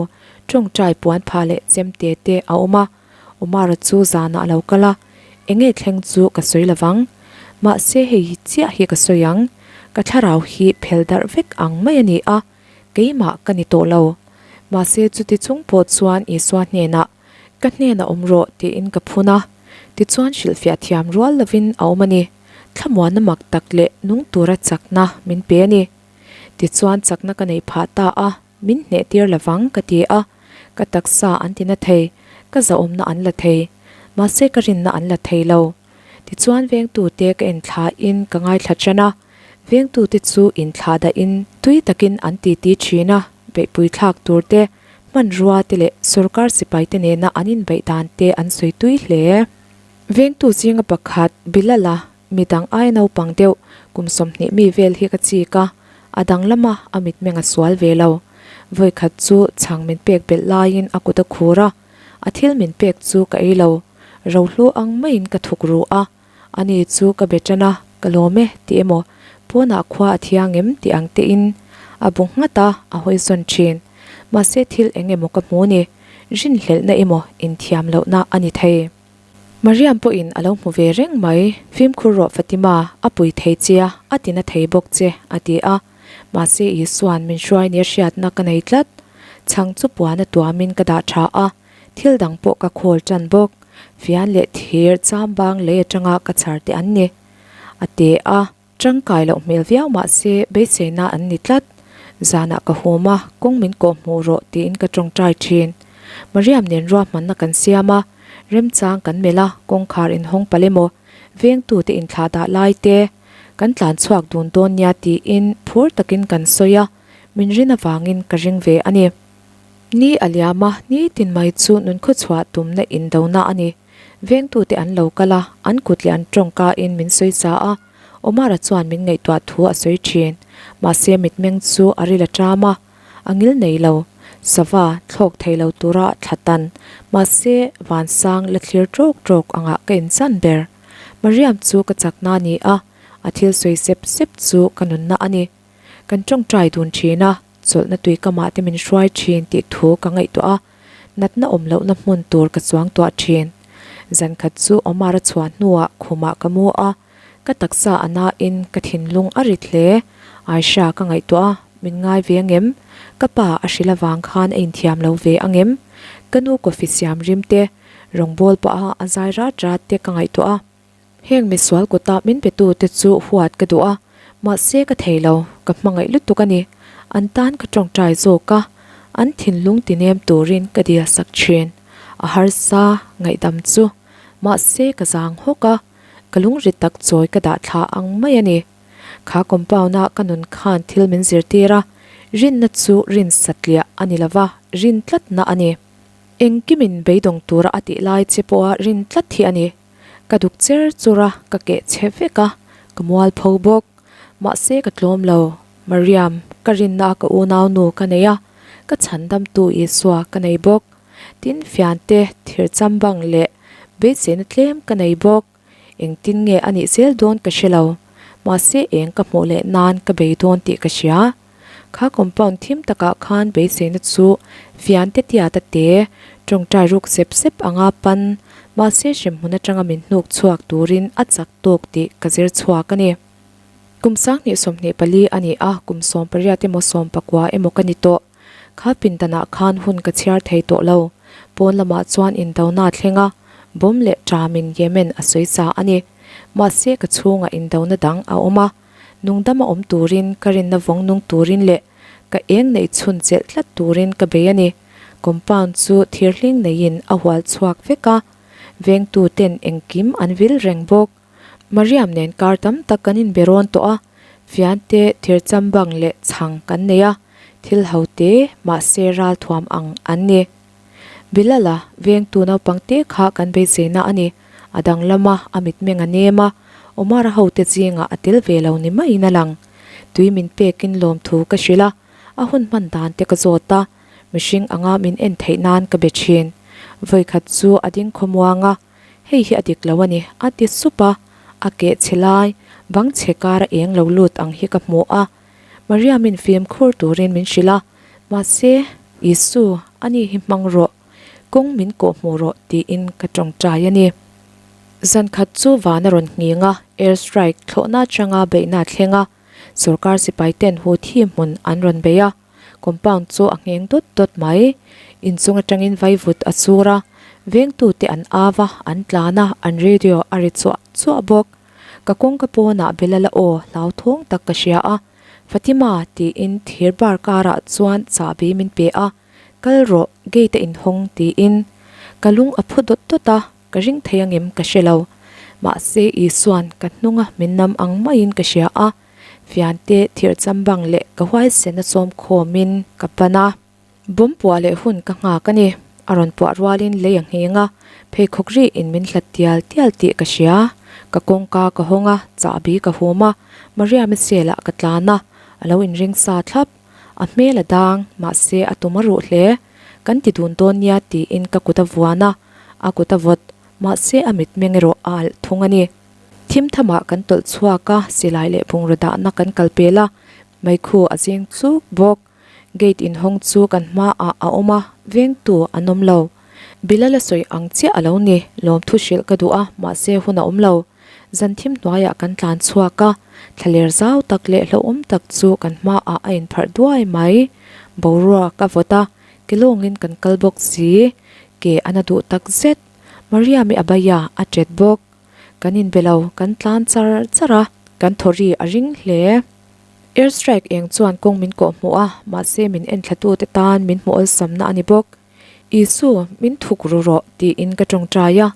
tawngtai puan phah leh chemte te a awm a, Omar-a chu zanah a lo kal a, enge thleng chu ka sawi lovang. Mahse hei hi chiah hi ka sawi ang, ka thlarau hi phel darh vek ang mai a ni a, keimah ka ni tawh lo. Mahse chuti chung pawh chuan Isua hnenah, Ka hnenah awm rawh tiin ka phun a, tichuan hrilhfiah thiam rual lovin a awm a ni. Thlamuanna mak tak leh nung tura chakna min pe a ni. Tichuan chakna ka neih phah ta a, min hneh tir lovang ka ti a, ka taksa an ti na thei, ka zahawmna an la thei, mahse ka rinna an la thei lo. Tichuan vengtute ka enthlain ka ngaithla ṭan a, vengtute chu inthlah dahin tui takin an titi ṭhin a, beihpui thlak tur te, hmanrua te leh sorkar sipaite nena an inbeih dan te an sawi tui hle. Vengtu zinga pakhat, Bilal-a, mi dang aia naupang deuh, kum 20 mi vel hi ka chik a, a dang lama a mitmeng a sual ve lo. Vawikhat chu chhang min pek belh laiin a kut a khur a, a thil min pek chu ka ei lo. Rohlu ang maiin ka thuk ru a, ani chu ka be tan a, ka lawm e tih emaw, pawnah khua a thiang em tih ang tein a bu nghat a, a hawi zawn thin. Mahse thil eng emaw ka hmu ni, rinhlelhna emaw inthiam lohna a ni thei. Mariam pawhin a lo hmu ve reng mai, Fimkhur rawh Fatima, a pui thei che a, a tina thei bawk che, a ti a. Mahse Isua'n min hruai nia hriatna ka nei tlat. Chhang chu puan a tuamin ka dah tha a, thil dang pawh ka khawl tan bawk. Fian leh thir chambang lei atanga ka chhar te an ni, a ti a. Tangkai loh hmel viau mah se beiseina an ni tlat. Zanah ka hum a, kawng min kawh hmuh rawh tiin ka tawngtai thin. Mariam nen ruahmanna kan siam a, remchang kan melh a, kawngkhar inhawng palh emaw, vengtute inthlah dah lai te, kan tlan chhuak dun dawn nia tiin phur takin kan sawi a, min rin avangin ka ring ve a ni. Ni a liam a, nitin mai chu nunkhawchhuah tumna indona a ni. Vengtute an lo kal a, an kut leh an tawngka in min sawi sa a, Omar-a chuan min ngaihtuah thu a sawi thin. Mahse mitmeng chu a ril a ṭam a, a ngil nei lo. Sava thlawk thei lo tura thla tan, mahse vansang la thlir ṭawk ṭawk angah ka inchan ber. Mariam chu ka chakna a ni a, a thil sawi sep sep chu ka nunna a ni. Kan tawngtai dun thin a, chawlhna tui kamah te min hruai thin tih thu ka ngaihtuah a, natna awm lohna hmun tur ka chuang tuah thin. Zan khat chu Omar a chhuah hnuah khumah ka mu a, ka taksa a nain ka thinlung a rit hle. Aisha ka ngaihtuah a, min ngai ve angem? Ka pa a hrilh avang khan a inthiam lo ve angem? Ka nu coffee siam rim te, rawngbawl pah a a zai rat rat te ka ngaihtuah a. Heng misual kuta min petute chu huat ka duh a, mahse ka thei lo, ka hmangaih lutuk a ni. An tan ka tawngtai zawk a, an thinlung tinem turin ka dil sak thin. A harsa, ngaihdam chu, mahse ka zang hawk a, ka lungri tak chawi ka dah thla ang mai a ni. Kha compound-a ka nun khan thil min zirtir a, rinna chu rin satliah a ni lova, rin tlatna a ni. Engkimin beidawng tura a tih lai che pawha rin tlat hi a ni. Ka duk cher chur a, ka keh chhe vek a, ka mual pho bawk. Mahse ka tlawm lo. Mariam, ka rinna a ka unau nu ka nei a, ka chhandamtu Isua ka nei bawk. Tin, fiante, thir chambang leh beiseina tlem ka nei bawk. Engtin nge a nih zel dawn ka hre lo. Mahse eng ka hmuh leh nan ka bei dawn tih ka hria. Kha compound thim takah khan beiseina chu fiante tiata te tawngtai ruk sep sep anga pan, mahse hremhmun atanga min hnuk chhuak turin a chak tawk tih ka zir chhuak a ni. Kum 2024 a ni a, kum 18 emaw 19 emaw ka ni tawh. Kha pindanah khan hun ka chhiar thei tawh lo. Pawn lamah chuan indona a thleng a, bomb leh ṭamin Yemen a sawi sa a ni. Mahse ka chhungah indona dang a awm a. Nungdama awm turin, ka rinna vawng nung turin leh ka eng neih chhun chelh tlat turin ka bei a ni. Compound chu thir hling neiin a hual chhuak vek a, vengtu ten engkim an vil reng bawk. Mariam nen kar tam tak kan inbe rawn tawh a, Fiante thir chambang leh chhang kan nei a, thil ho te mahse ralthuam ang an ni. Bilal-a vengtu naupang te kha kan beiseina a ni. A danglam a, a mitmeng a nem a, Omar-a hote zingah a tel ve lo ni maiin a lang. Tui min pekin lawmthu ka hrilh a, a hun hman dan te ka zawt a, mihring anga min en theih nan ka be thin. Vawikhat chu a ding khawmuang a, Hei hi a dik lo a ni, a ti sup a, a keh chhe lai, bang chhe kar a eng lo lut ang hi ka hmu a. Mariamin fimkhur turin min hrilh a, mahse, Isu, ani hi hmang rawh, kawng min kawh hmuh rawh tiin ka tawngtai a ni. Zan khat chu van a rawn nghing a, air strike thlawhna atanga beihna a thleng a, sorkar sipai ten Houthi hmun an rawn bei a, Compound chu a ngheng dawt dawt mai. Inchung atangin vaivut a sur a, vengtute an av a, an tlan a, an radio a ri chuah chuah bawk. Ka kawngka pawnah Bilal-a aw hlauthawng tak ka hria a, Fatima tiin thir bar karah chuan chahbi min pe a, Kal rawh, gate a inhawng tiin. Ka lung a phu dawt dawt a, ka ring thei angem ka hre lo. Mahse Isua'n ka hnunga min nam ang maiin ka hria a. Fiante thir chambang leh ka huaisen a sawm khawmin ka pan a. Bawm puah leh hun ka nghak a ni. A rawn puah rualin lei a ngheng a, pheikhawk riin min hlat tial tial tih ka hria. Ka kawngka ka hawng a, chahbi ka hum a, Mariam-i sel ah ka tlan a, a lo inring sa thlap. A hmel a dang, mahse a tum a ruh hle. Kan ti dun dawn nia tiin ka kut a vuan a, a kut a vawt, mahse a mitmeng erawh a alh thung a ni. Thim thamah kan tawlh chhuak a, silai leh bungraw dahna kan kal pel a, meikhu a zing chuk bawk. Gate inhawng chu kan hmaah a awm a, vengtu an awm lo. Bilal a sawi ang chiah a lo ni, lawmthu hrilh ka duh a, mahse hun a awm lo. Zan thim hnuaiah kan tlan chhuak a, thlaler zau tak leh hlauhawm tak chu kan hmaah a inpharh duai mai. Boruak a vawt a, ke lawngin kan kal bawk si. Ke a na duh tak zet. Mariam-i a bai a, a ṭet bawk. Kan inbe lo, kan tlan char char a, kan thaw ri a ring hle. Air strike eng chuan kawng min kawh hmuh a, mahse min enthlatute tan min hmuh awlsamna a ni bawk. Isu, min thuk ru rawh, tiin ka tawngtai a.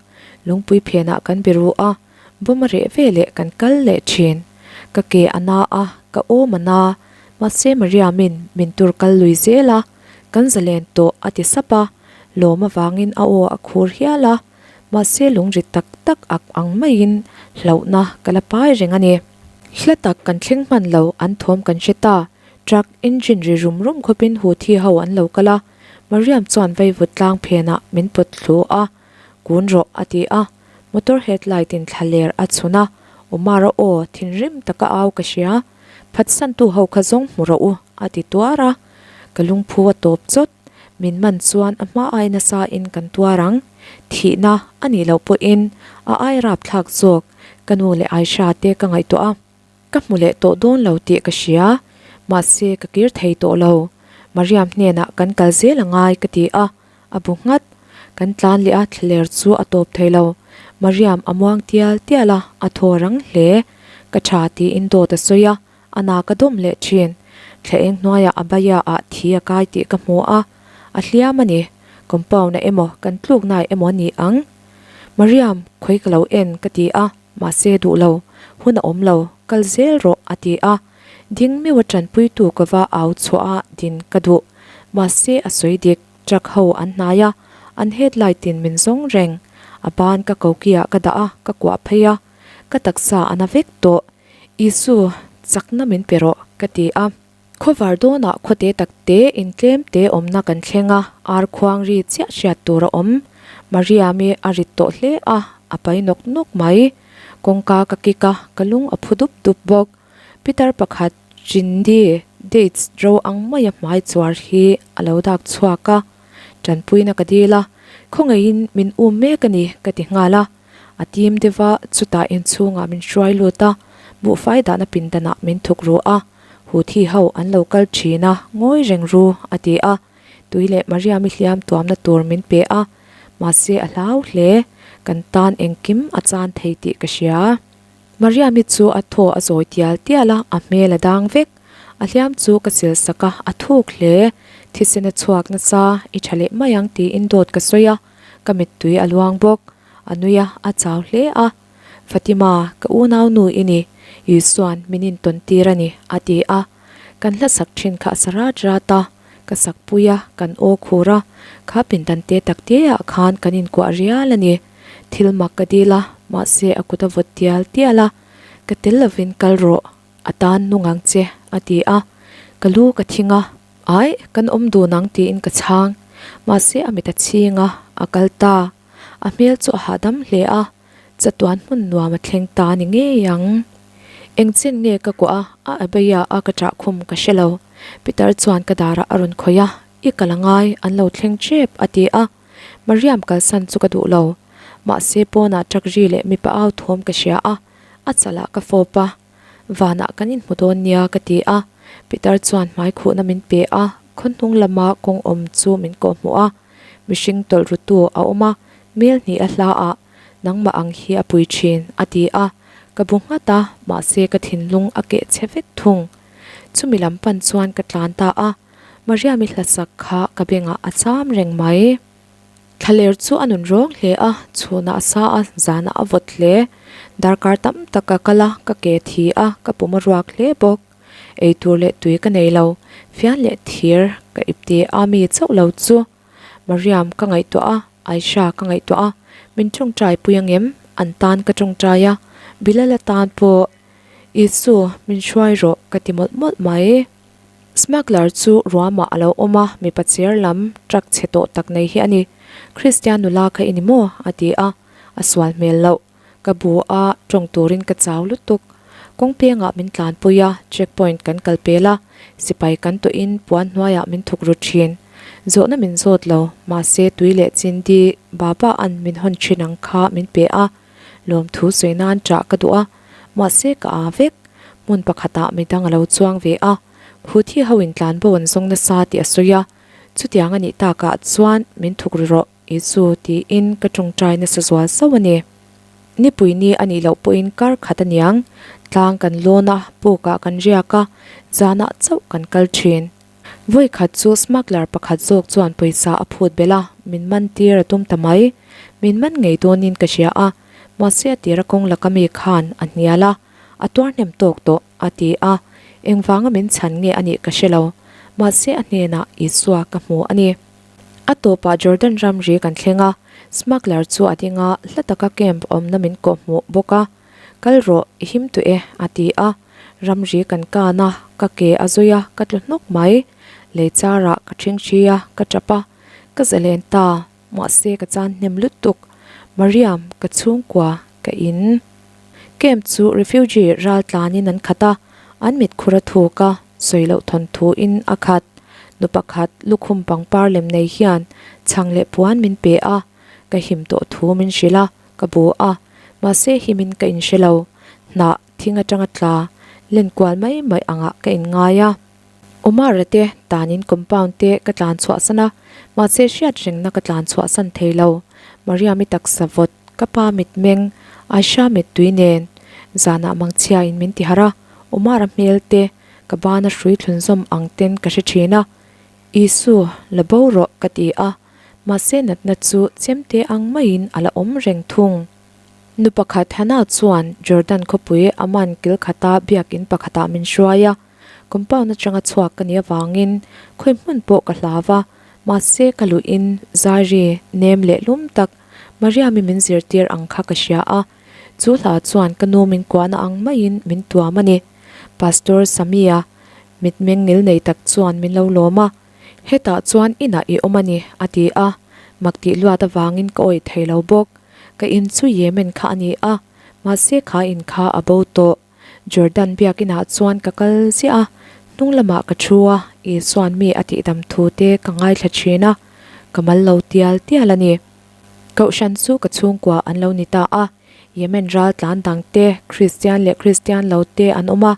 Lungpui phenah kan be ru a, bawm a reh ve leh kan kal leh thin. Ka ke a na a, ka awm a na, mahse Mariamin min tur kal lui zel a, kan zalen tawh a ti sap a, lawm avangin a aw a khur hial a. Mahse lungrit tak tak ak ang maiin hlauhna ka la pai reng a ni. Hla tak kan thleng hman lo, an thawm kan hre ta. Truck engine ri rum rum khawpin Houthi ho an lo kal a, Mariam chuan vaivut tlang phenah min pawt thlu a, Kun rawh a ti a, motor headlight in thlaler a chhun a, Omar-a aw thinrim taka au ka hria, Phatsantu ho kha zawng hmu rawh u a ti tuar a, ka lungphu a tawp chawt. Min man chuan a hma ai nasa in kan tuar ang. Thihna a nih loh pawhin a ai rapthlak zawk ka nu leh Aisha te ka ngaihtuah a. Ka hmu leh tawh dawn lo tih ka hria. Mahse ka kir thei tawh lo. Mariam hnenah kan kal zel a ngai ka ti a, a bu nghat. Kan tlan leh a thlaler chu a tawp thei lo. Mariam a muang tial tial a, a thaw rang hle. Ka tha tiin dawt a sawi a. A na ka dawm leh thin. Thla eng hnuaiah a baia ah thi a kai tih ka hmu a, a hliam a ni. Compound-ah emaw kan tluknaah emaw a ni ang. Mariam, khawi ka lo en ka ti a, mahse duh lo, hun a awm lo, kal zel rawh a ti a. Ding meuh a tanpuitu ka va au chhuah a din ka duh. Mahse a sawi dik, truck ho an hnai a, an headlight in min zawng reng. A ban ka koki-ah ka dah a, ka kuah phei a, ka taksa a na vek tawh. Isu, chakna min pe rawh, ka ti a. Khawvar dawnah khawte takte intlem te awmna kan thleng a, ar khuang ri chiah hriat tur a awm. Mariami a rit tawh hle a, a pai nawk nawk mai. Kawngka ka kik a, ka lung a phu dup dup bawk. Pitar pakhat Chindi dates ro ang maia hmai chuar hi a lo dak chhuak a, tanpuina ka dil a, khawngaihin min um mek a ni, ka ti nghal a. A tim deuh a, chutah inchhungah min hruai lut a, buhfai dahna pindanah min thuk ru a, Houthi ho an lo kal thin a, ngawi reng ru, a ti a. Tui leh Mariami hliam tuamna tur min pe a, mahse a hlau hle, kan tan engkim a chan thei tih ka hria. Mariami chu a thaw a zawi tial tial a, a hmel a dang vek. A hliam chu ka sil sak a, a thuk hle. Thisen a chhuak nasa, i tha leh mai ang tiin dawt ka sawi a, ka mittui a luang bawk. A nui a, a chau hle a. Fatima, ka unau nu i ni. Isua'n min intawn tir a ni, a ti a. Kan hla sak thin kha a sa rat rat a, ka sak pui a, kan aw khur a, kha pindan te tak te ah khan kan inkuah rial a ni. Thil mak ka dil a, mahse a kut a vawt tial tial a, Ka tel lovin kal rawh, a tan nung ang che, a ti a. Ka lu ka thing a, Aih, kan awm dun ang tiin ka chhang. Mahse a mit a chhing a, a kal ta. A hmel chu a hahdam hle a, chatuan hmun nuam a thleng ta ni ngei ang. Engchen nge ka kuah a, a abeia a ka ṭah khum ka hre lo. Peter chuan ka darah a rawn khawih a, I kal a ngai, an lo thleng ṭep, a ti a. Mariam kalsan chu ka duh lo. Mahse pawnah ṭak ri leh mipa au thawm ka hria a, a chalah ka fawp a. Vanah kan inhmu dawn nia ka ti a, Peter chuan hmai khuhna min pe a, khaw hnung lama kawng awm chu min kawhhmuh a. Mihring tawlh rutu a awm a, mel hnih a hla ah nangmah ang hi a pui thin, a ti a. Ka bu nghat a, mahse ka thinlung a keh chhe vek thung. Chumi lam pan chuan ka tlan ta a, Mariami hlasak kha ka bengah a cham reng mai. Thlaler chu a nun rawng hle a, chhunah a sa a, zanah a vawt hle. Darkar tam tak ka kal a, ka ke thi a, ka pum a ruak hle bawk. Ei tur leh tui ka nei lo, fian leh thir ka ip ti a mi chauh lo chu. Mariam ka ngaihtuah a, Aisha ka ngaihtuah a, min tawngtai pui angem? An tan ka tawngtai a, Bilal atan pawh Isu min hruai rawh ka ti mawlh mawlh mai. Smuggler chu ruamah a lo awm a, mipa cher lam truck chhe tawh tak nei hi a ni. Kristian nula kha i ni maw? a ti a, a sual hmel loh. Ka bu a, tawng turin ka chau lutuk. Kawng pengah min tlanpui a, check point kan kal pel a, sipai kan tawhin puan hnuaiah min thuk ru thin. Zawhna min zawt lo, mahse tui leh chindi Baba an min hawn thin ang kha min pe a, lawmthu sawi nan ṭah ka duh a, mahse ka aa vek. Hmun pakhatah midang a lo chuang ve a, Houthi ho in tlanbo an zawng nasa tih a sawi a, chutiang a nih takah chuan min thuk ri rawh Isu tiin ka ṭawngṭai nasa zual sauh a ni. Nipui ni a nih loh pawhin kar khat a niang, tlang kan lawn a, pukah kan riak a, zanah chauh kan kal ṭhin. Vawi khat chu smuggler pakhat zawk chuan pawisa a phut belh a, min man tir a tum ta mai. Min man ngei dawnin ka hria a, mahse a tira kawng laka mi khan a hnial a, a tuar hnem tawk tawh, a ti a. Engvanga min chhan nge a nih ka hre lo, mahse a hnenah Isua ka hmu a ni. A tawpah Jordan ramri kan thleng a, smuggler chu a ding a, hla taka camp awmna min kawhhmuh bawk a. Kal rawh, i him tawh e, a ti a. Ramri kan kan a, ka ke a zawi a, ka tlu hnawk mai. Lei charah ka ṭhingṭhi a, ka ṭap a. Ka zalen ta, mahse ka chan hnem lutuk. Mariam, ka chhungkua, ka in. Camp chu refugee ral tlanin an khat a, an mit khur a thuk a, sawi loh thawnthu in a khat. Nu pakhat lukhum pangpar lem nei hian chhang leh puan min pe a, ka him tawh thu min hrilh a. Ka bu a, mahse himin ka inhre lo. Hnah thing atanga tla len kual mai mai angah ka inngai a. Omar-a te tanin compound te ka tlan chhuahsan a, mahse hriat rengna ka tlan chhuahsan thei lo. Mariam-i taksa vawt, ka pa mitmeng, Aisha mittui nen zanah mangchhiain min ti harh a, Omar-a hmel te ka bana hrui thlunzawm ang ten ka hre thin a. Isu, la bo rawh ka ti a. Mahse natna chu chemte ang maiin a la awm reng thung. Nu pakhat Hannah chuan Jordan khawpui Amman kil khata biakin pakhatah min hruai a. Compound atanga chhuak ka nih avangin khawi hmun pawh ka hlau a, mahse ka luhin zairi nem leh lum tak Mariami min zirtir ang kha ka hria a. Chu hla chuan ka nu min kuahna ang maiin min tuam a ni. Pastor Samia mitmeng ngil nei tak chuan min lo lawm a. Hetah chuan inah i awm a ni, a ti a. Mak tih luat avangin ka awih thei lo bawk. Ka in chu Yemen kha a ni a, mahse kha in kha a bo tawh. Jordan biakinah chuan ka kal ziah a, hnung lamah ka thu a, Isua'n mi a tihdam thu te ka ngaithla thin a, ka mal lo tial tial a ni. Kohhran chu ka chhungkua an lo ni ta a, Yemen ral tlan dang te, Kristian leh Kristian lo te an awm a,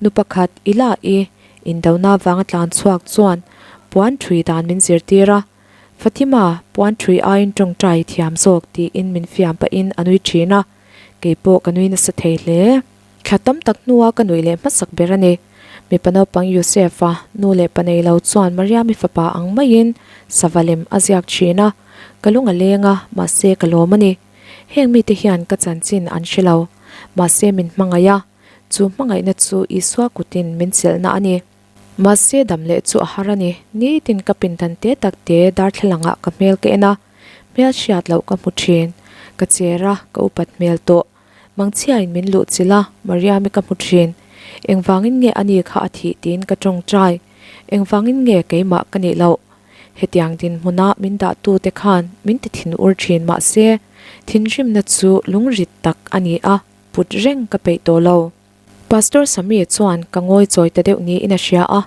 nu pakhat Ila-i indona vanga tlan chhuak chuan puan thui dan min zirtir a, Fatima, puan thui aiin tawngtai thiam zawk tiin min fiam pahin a nui thin a, kei pawh ka nui nasa thei hle. Thla tam tak hnua ka nuih leh hmasak ber a ni. Mipa naupang Yusef-a nu leh pa nei lo chuan Mariami fapa ang maiin sava lem a ziak thin a, ka lung a leng a, mahse ka lawm a ni. Heng mite hian ka chanchin an hre lo, mahse min hmangaih a. Chu hmangaihna chu Isua kutin min chelhna a ni. Mahse dam leh chu a har a ni. Nitin ka pindan te tak te darthlalangah ka hmel ka en a, hmel hriat loh ka hmu thin. Ka cher a, ka upat hmel tawh. Mangchhiain min luh chilh a, Mariami ka hmu thin. Engvangin nge ani kha a thih tiin ka tawngtai. Engvangin nge keimah ka nih loh? Hetiang dinhmuna min dahtute khan min ti thin ur thin mahse, thinrimna chu lungrit tak a ni a, put reng ka peih tawh lo. Pastor Samir chuan ka ngawi chawi ta deuh niin a hria a,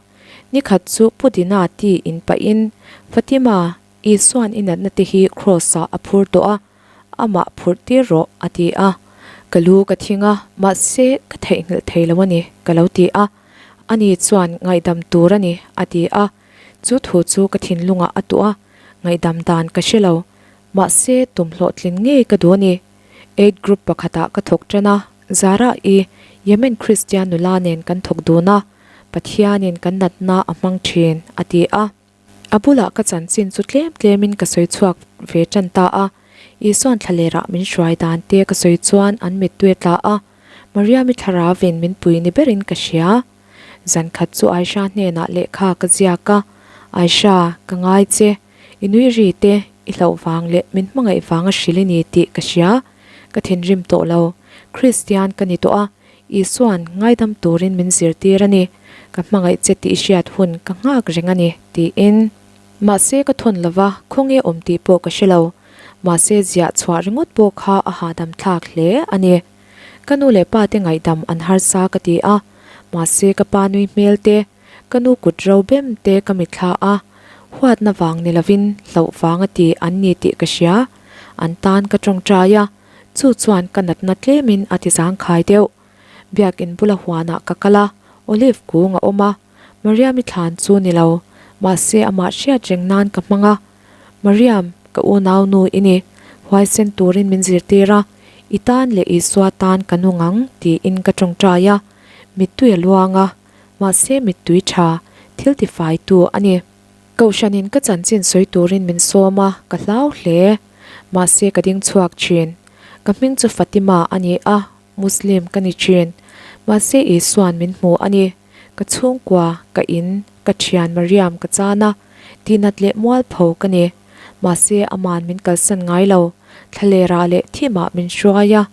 nikhat chu Pu Dina ti in pahin, Fatima, Isua'n i natna te hi Kraws-ah a phur tawh a, amah phurh tir rawh, a ti a. Ka lu ka thing a, mahse ka theihnghilh thei lo a ni, ka lo ti a. Ani chuan ngaihdam tur a ni, a ti a. Chu thu chu ka thinlungah a tuah a, ngaihdam dan ka hre lo. Mahse tum hlawhtlin ngei ka duh a ni. Aid group pakhatah ka thawk tan a, Zara-i, Yemen Kristian nula nen kan thawk dun a, Pathianin kan natna a hmang thin, a ti a. A bulah ka chanchin chu tlem tlemin ka sawi chhuak ve tan ta a, Isua'n thlalerah min hruai dan te ka sawi chuan an mittui a tla a, Mariami thlarauin min pui ni berin ka hria. Zan khat chu Aisha hnenah lehkha ka ziak a, Aisha, ka ngai che, i nui ri te, i hlauh vang leh min hmangaih vang a hrilh i ni tih ka hria, ka thinrim tawh lo, Kristian ka ni tawh a, Isua'n ngaidam turin min zirtir a ni, ka hmangaih che tih i hriat hun ka nghak reng a ni, tiin. Mahse ka thawn lova khawnge awm tih pawh ka hre lo, mahse ziah chhuah ringawt pawh kha a hahdam thlak hle a ni. Ka nu leh pa te ngaihdam an harsa ka ti a, mahse ka pa nui hmel te, ka nu kut ro bem te ka mitthla a, huatna vang ni lovin hlauh vang a ti an ni tih ka hria, an tan ka tawngtai a, chu chuan ka natna tlemin a ti zangkhai deuh. Biakin bula huanah ka kal a, olive kung a awm a, Mariami thlan chu ni lo, mahse amah hriat reng nan ka hmang a, Mariam, ka unau nu i ni, huaisen turin min zirtir a, i tan leh Isua tan ka nung ang tiin ka tawngtai a, mittui a luang a, mahse mittui tha, thil tifaitu a ni. Kohhranin ka chanchin sawi turin min sawm a, ka hlau hle. Mahse ka ding chhuak thin. Ka hming chu Fatima a ni a, Muslim ka ni thin. Mahse Isua'n min hmu a ni. Ka chhungkua, ka in, ka thian Mariam ka chan a, tihnat leh mualpho ka ni. Mahse ama'n min kalsan ngai lo, thlalerah leh thimah min hruai a,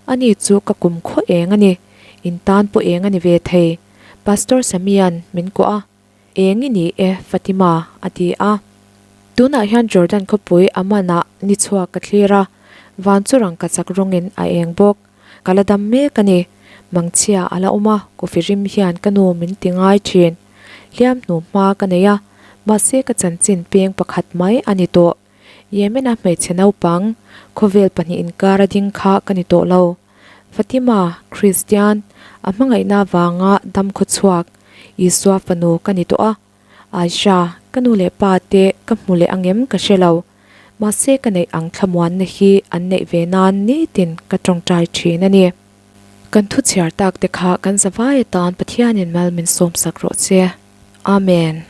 ani chu ka kum khaw eng a ni, in tan pawh eng a ni ve thei. Pastor Samia'n min kuah a. Eng i ni e, Fatima, a ti a. Tunah hian Jordan khawpui Amman-ah ni chhuak ka thlir a, van chu rangkachak rawngin a eng bawk. Ka la dam mek a ni. Mangchhia a la awm a, coffee rim hian ka nu min ti ngai thin. Hliam hnu hma ka nei a, mahse ka chanchin peng pakhat mai a ni tawh. Yemen-a hmeichhe naupang, khawvel pahnih inkar a ding kha ka ni tawh lo. Fatima, Kristian, a hmangaihna avanga dam khawchhuak, Isua fanu ka ni tawh a. Aisha, ka nu leh pa te ka hmu leh angem ka hre lo. Mahse ka neih ang thlamuanna hi an neih ve nan nitin ka tawngtai thin a ni. Kan thu chhiar tak te kha kan zavai atan Pathianin mal min sawmsak rawh che. Amen.